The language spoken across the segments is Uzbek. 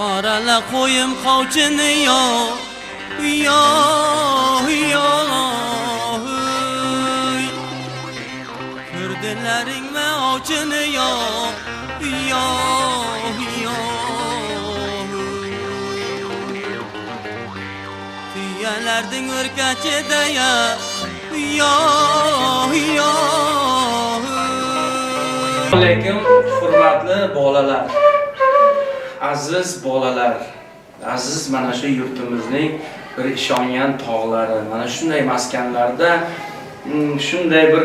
Qorala qo'yim qovchini yo yo yo. Ko'rdilaringmi ovchini yo yo yo. Tuyalarning o'rkachida ya yo yo. Alaykum hurmatli bolalar, aziz bolalar, aziz mana shu yurtimizning bir ishongan tog'lari, mana shunday maskanlarda shunday bir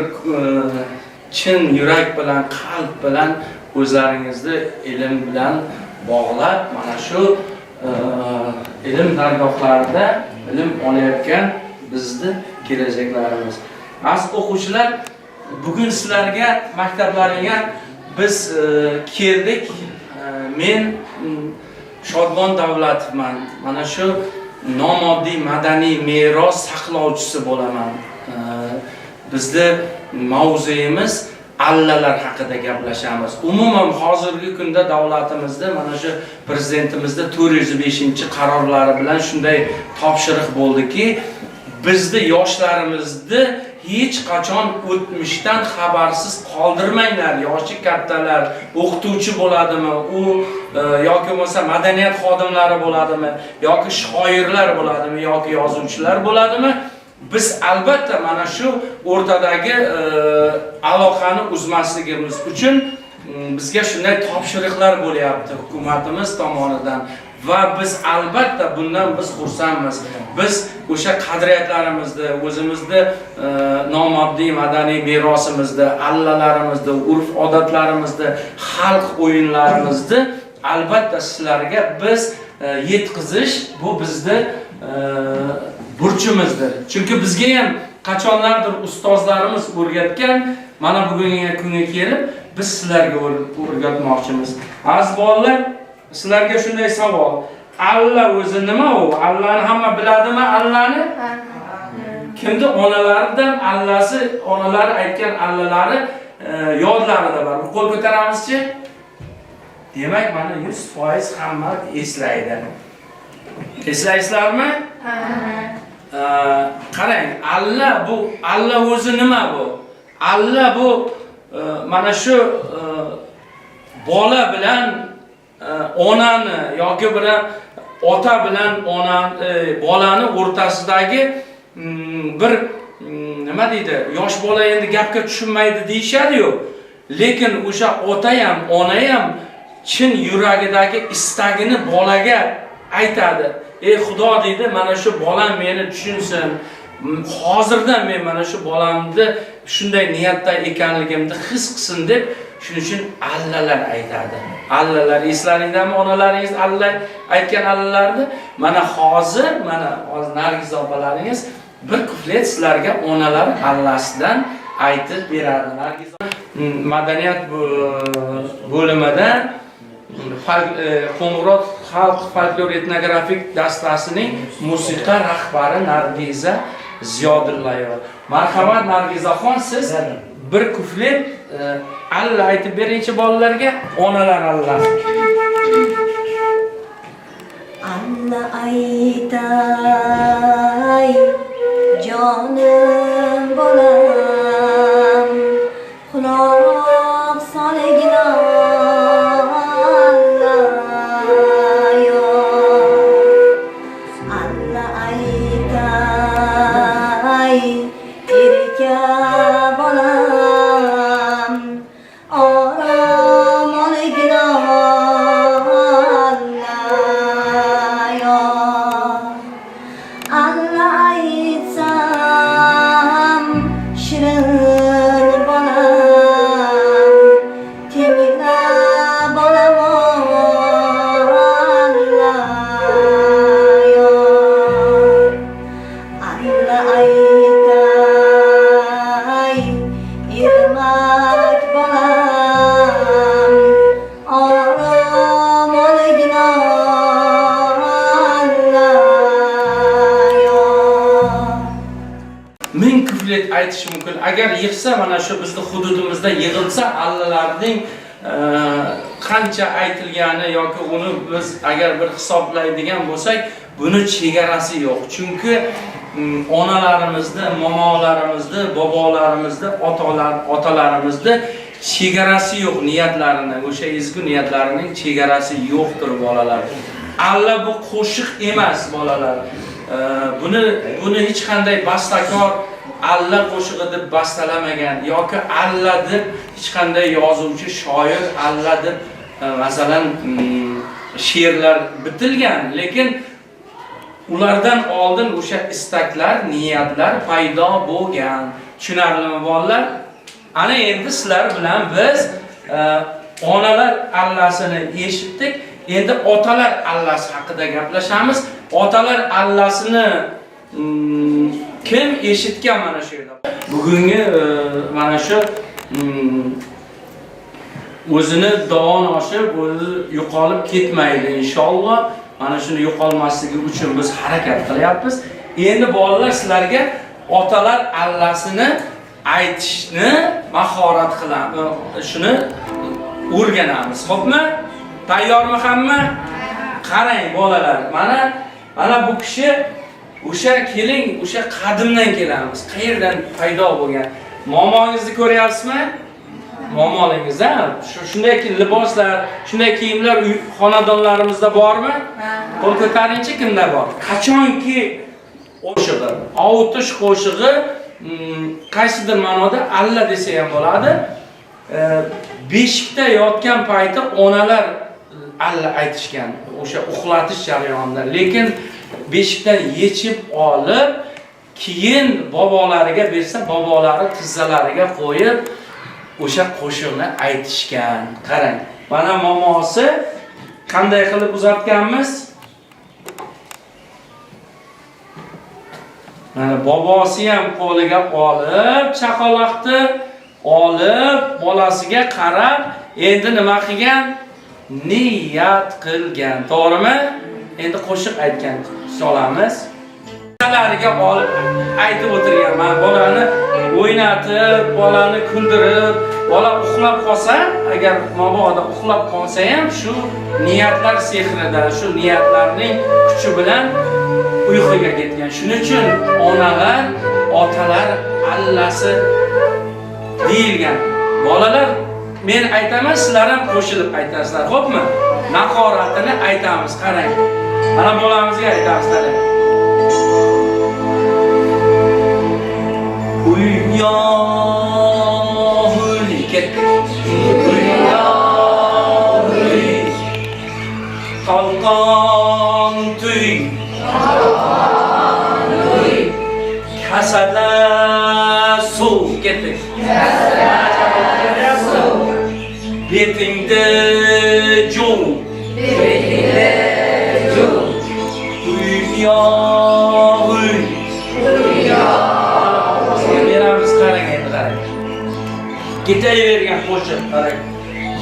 chin yurak bilan, qalb bilan o'zlaringizni ilm bilan bog'lab, mana shu ilm dargohlarida ilm olayotgan bizni kelajaklarimiz. Aziz o'quvchilar, bugun sizlarga maktablaringga biz keldik. Men Shodmon Davlatovman. Mana shu nomoddiy madaniy meros saqlovchisi bo'laman. Bizni mavzuyimiz allalar haqida gaplashamiz. Umuman hozirgi kunda davlatimizda mana shu prezidentimizda 405-qarorlari bilan shunday topshiriq bo'ldiki, bizni yoshlarimizni hech qachon o'tmishdan xabarsiz qoldirmanglar. Yoshi kattalar, o'qituvchi bo'ladimi, u yoki bo'lmasa madaniyat xodimlari bo'ladimi, yoki shoirlar bo'ladimi, yoki yozuvchilar bo'ladimi? Biz albatta mana shu o'rtadagi aloqani uzmasligimiz uchun bizga shunday topshiriqlar bo'lyapti hukumatimiz tomonidan va biz albatta bundan biz xursandmiz. Biz o'sha qadriyatlarimizni, o'zimizni nomoddiy madaniy merosimizni, allalarimizni, urf-odatlarimizni, xalq o'yinlarimizni albatta sizlarga biz yetkazish bu bizni burchimizdir. Chunki bizga ham qachonlardir ustozlarimiz o'rgatgan, mana bugungi kunga kelib biz sizlarga o'rgatmoqchimiz. Aziz bolalar, sizlarga shunday savol. Alla o'zi nima u? Allani hamma biladimi allani? Kimni onalaridan allasi, onalari aytgan allalari yodlarida bor. Bir qo'l ko'taramizchi? Demak, mana 100% hamma eslaydi. Eslaysizlarmi? Qarang, alla bu, alla o'zi nima bu? Alla bu mana shu bola bilan onani yoki bir ota bilan ona bolani o'rtasidagi bir nima deydi? Yosh bola endi gapga tushunmaydi deyishadi-yu. Lekin o'sha ota ham, ona ham chin yuragidagi istagini bolaga aytadi. Ey Xudo deydi, mana shu bolam meni tushunsin. Hozirdan men mana shu bolamni shunday niyatda ekanligimni his qilsin deb, shuning uchun allalar aytadi. Allalar eslaringdami onalaringiz alla aytgan allalarni? Mana hozir, mana hozir Nargiz opalaringiz bir kuplet sizlarga onalar allasidan aytib beradi. Nargiz madaniyat bo'limida Qo'ng'irot xalq folklor etnografik dastasining musiqa rahbari Nargiza Ziyodillayeva. Marhamat Nargizaxon, siz bir kuplet alla aytib beringchi bolalarga, onalar allasi. Alla aytay, jonim bolam, quloq solgin alla yo. Alla aytay, erka bolam, orom olgin alla yo. Alla aytsam, shirin bolam, tingla bolam alla yo. Alla aytay, ermak bolam, orom olgin alla yo. Ming kuplet aytish mumkin. Agar yig'sa, mana shu bizni hududimizda yig'ilsa allalarning Qancha aytilgani yoki uni biz agar bir hisoblaydigan bo'lsak, buni chegarasi yo'q. Chunki onalarimizni, momolarimizni, bobolarimizni, otalarimizni chegarasi yo'q niyatlarini, o'sha ezgu niyatlarining chegarasi yo'qdir bolalar. Alla bu qo'shiq emas bolalar. Buni hech qanday bastakor alla qo'shig'i deb bastalamagan yoki alla deb hech qanday yozuvchi, shoir alla deb masalan she'rlar bitilgan, lekin ulardan oldin o'sha istaklar, niyatlar paydo bo'lgan. Tushunarlimi bolalar? Ana endi sizlar bilan biz onalar allasini eshitdik. Endi otalar allasi haqida gaplashamiz. Otalar allasini kim eshitgan mana shu yerda? Bugungi mana shu o'zini dovon oshib, o'zi yo'qolib ketmaydi inshaalloh. Mana shuni yo'qolmasligi uchun biz harakat qilyapmiz. Endi bolalar sizlarga otalar allasini aytishni mahorat qilamiz, shuni o'rganamiz. Xo'pmi? Tayyormi hamma? Qarang bolalar, mana bu kishi o'sha keling, o'sha qadimdan kelamiz. Qayerdan paydo bo'lgan? Momongizni ko'ryapsizmi? Momolingiz, ha? Shunday liboslar, shunday kiyimlar uy xonadonlarimizda bormi? Qo'l ko'taringchi, kimda bor? Qachonki qo'shig'i, ovutish qo'shig'i qaysidir ma'noda alla desa ham bo'ladi. Beshikda yotgan payti onalar alla aytishgan o'sha uxlatish jarayonida. Lekin beshikdan yechib olib, keyin bobolariga bersa, bobolari tizzalariga qo'yib o'sha qo'shiqni aytishgan. Qarang, mana momosi qanday qilib uzatganmiz? Mana bobosi ham qo'liga olib, chaqaloqni olib, bolasiga qarab, endi nima qilgan? Niyat qilgan. To'g'rimi? Endi qo'shiq aytgan solamiz. Bolariga olib aytib o'tirgan. Mana bolani o'ynatib, bolani kuldirib, bola uxlab qolsa, agar mabodo uxlab qolsa ham shu niyatlar sehrida, shu niyatlarning kuchi bilan uyquga ketgan. Shuning uchun onalar, otalar allasi deyilgan. Bolalar, men aytaman, sizlar ham qo'shilib aytasizlar, xo'pmi? Naqoratini aytamiz, qarang. Mana bolamizga aytamiz, qarang. Uy, ketdik. Uy, qalqon tuy. Kasala suv, ketdik. Betingda jo'v. Betingda jo'v. Uy, uy. Beramiz, qarang endi, qarang. Ketavergan qo'shiq, qarang.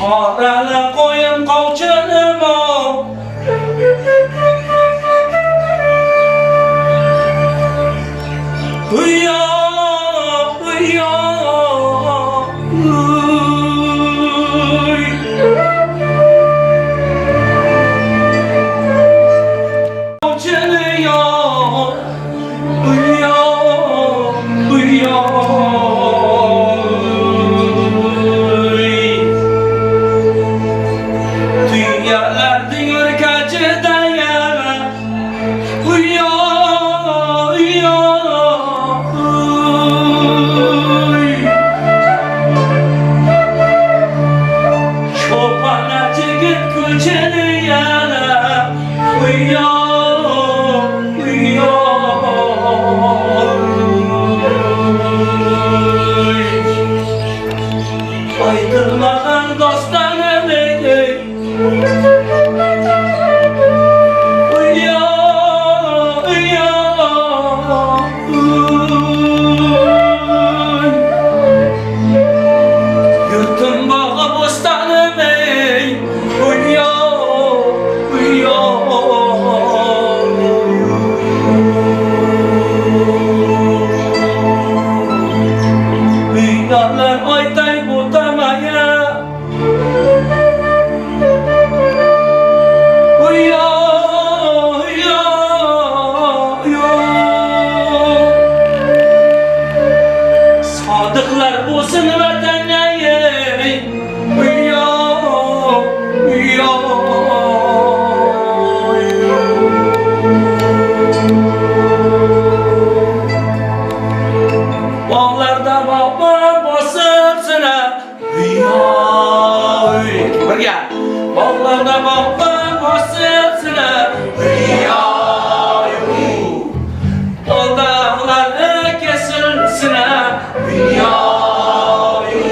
Qorala qo'yim qovchinim. Uy, uy, uy. Qovchini uy, uy, uy. Tuyalarning o'rkachida yana uy, uy, uy. Yo-yu.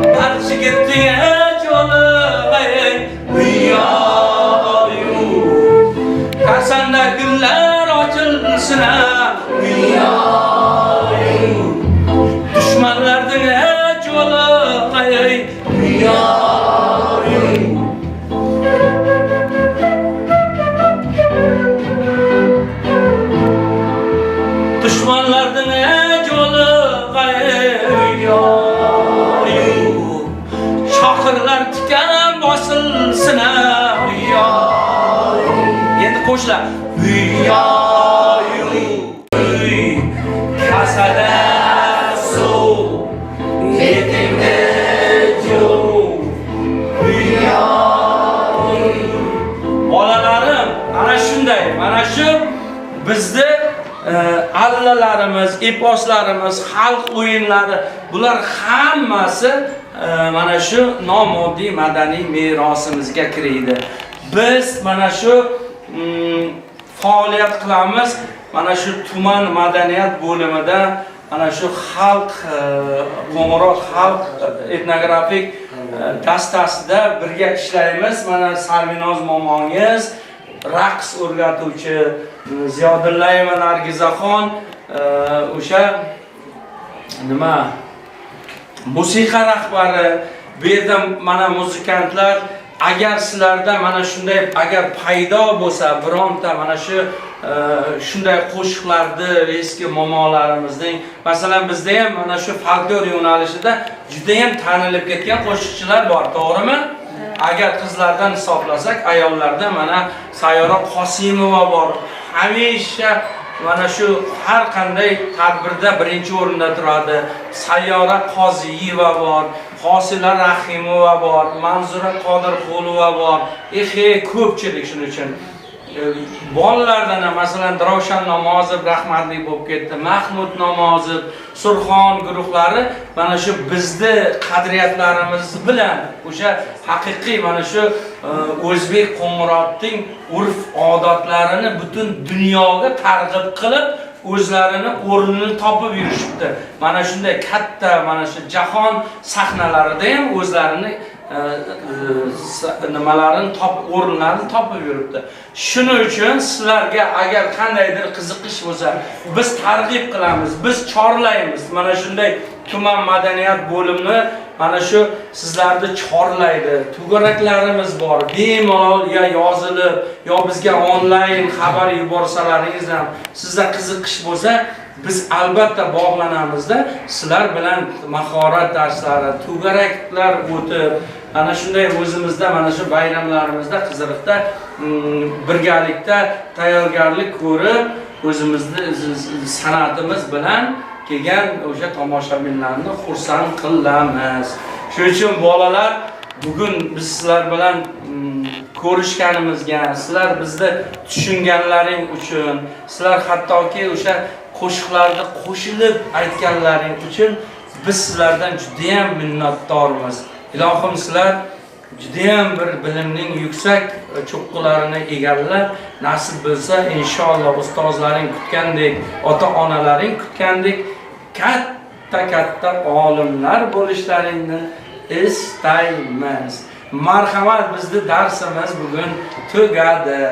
Barcha jo'li, yo-yu. Kasanda gullar ochilsin, yo-yu. Dushmanlarning jo'li, yo-yu. Dushmanlarning jo'li, yo-yu. Chaqirlar tikan bosilsin, yo-yu. Endi qo'shilar. Yo-yu. Kasada suv, betingni juv. Yo-yu. Bolalarim, ana shunday, mana shu bizni allalarimiz, eposlarimiz, xalq o'yinlari, bular hammasi mana shu nomoddiy madaniy merosimizga kiradi. Biz mana shu faoliyat qilamiz, mana shu tuman madaniyat bo'limida, mana shu xalq Qo'ng'irot xalq etnografik dastasida birga ishlaymiz. Mana Sarvinoz momongiz raqs o'rgatuvchi, Ziyodillayeva Nargizaxon o'sha nima musiqa rahbari. Bu yerda mana muzikantlar, agar sizlarda mana shunday agar paydo bo'lsa bironta mana shu shunday qo'shiqlarni eski momolarimizning, masalan bizda ham mana shu folklor yo'nalishida juda ham tanilib ketgan qo'shiqchilar bor, to'g'rimi? Agar qizlardan hisoblasak, ayollarda mana Sayyora Qosimova bor. Hamisha mana shu har qanday tadbirda birinchi o'rinda turadi. Sayyora Qoziyeva bor, Hosila Rahimova bor, Manzura Qodirqulova bor. Ko'pchilik shuning uchun. Bolalardan ham masalan Ravshan Namozov rahmatli bo'lib ketdi, Mahmud Namozov, Surxon guruhlari mana shu bizni qadriyatlarimiz bilan o'sha haqiqiy mana shu o'zbek Qo'ng'irotning urf odatlarini butun dunyoga targ'ib qilib o'zlarini o'rnini topib yurishibdi. Mana shunday katta mana shu jahon sahnalarida ham o'zlarini nimalarini o'rinlarini topib yuribdi. Shuning uchun sizlarga agar qandaydir qiziqish bo'lsa, biz targ'ib qilamiz, biz chorlaymiz. Mana shunday tuman madaniyat bo'limi mana shu sizlarni chorlaydi. To'garaklarimiz bor. Bemalol yo yozilib, yo bizga onlayn xabar yuborsalaringiz ham sizda qiziqish bo'lsa, biz albatta bog'lanamizda sizlar bilan mahorat darslari, to'garaklar o'tib, ana shunday o'zimizda mana shu bayramlarimizda Qiziriqda birgalikda tayyorgarlik ko'rib, o'zimizni san'atimiz bilan kelgan o'sha tomoshabinlarni xursand qilamiz. Shuning uchun bolalar, bugun biz sizlar bilan ko'rishganimizga, sizlar bizni tushunganlaring uchun, sizlar hattoki o'sha qo'shiqlarni qo'shilib aytganlaring uchun biz sizlardan juda ham minnatdormiz. Ilohim sizlar juda ham bir bilimning yuksak cho'qqilarini egallab, nasib bo'lsa inshaalloh ustozlaring kutgandek, ota-onalaring kutgandek katta-katta olimlar bo'lishlaringni istaymiz. Marhamat, bizni darsimiz bugun tugadi.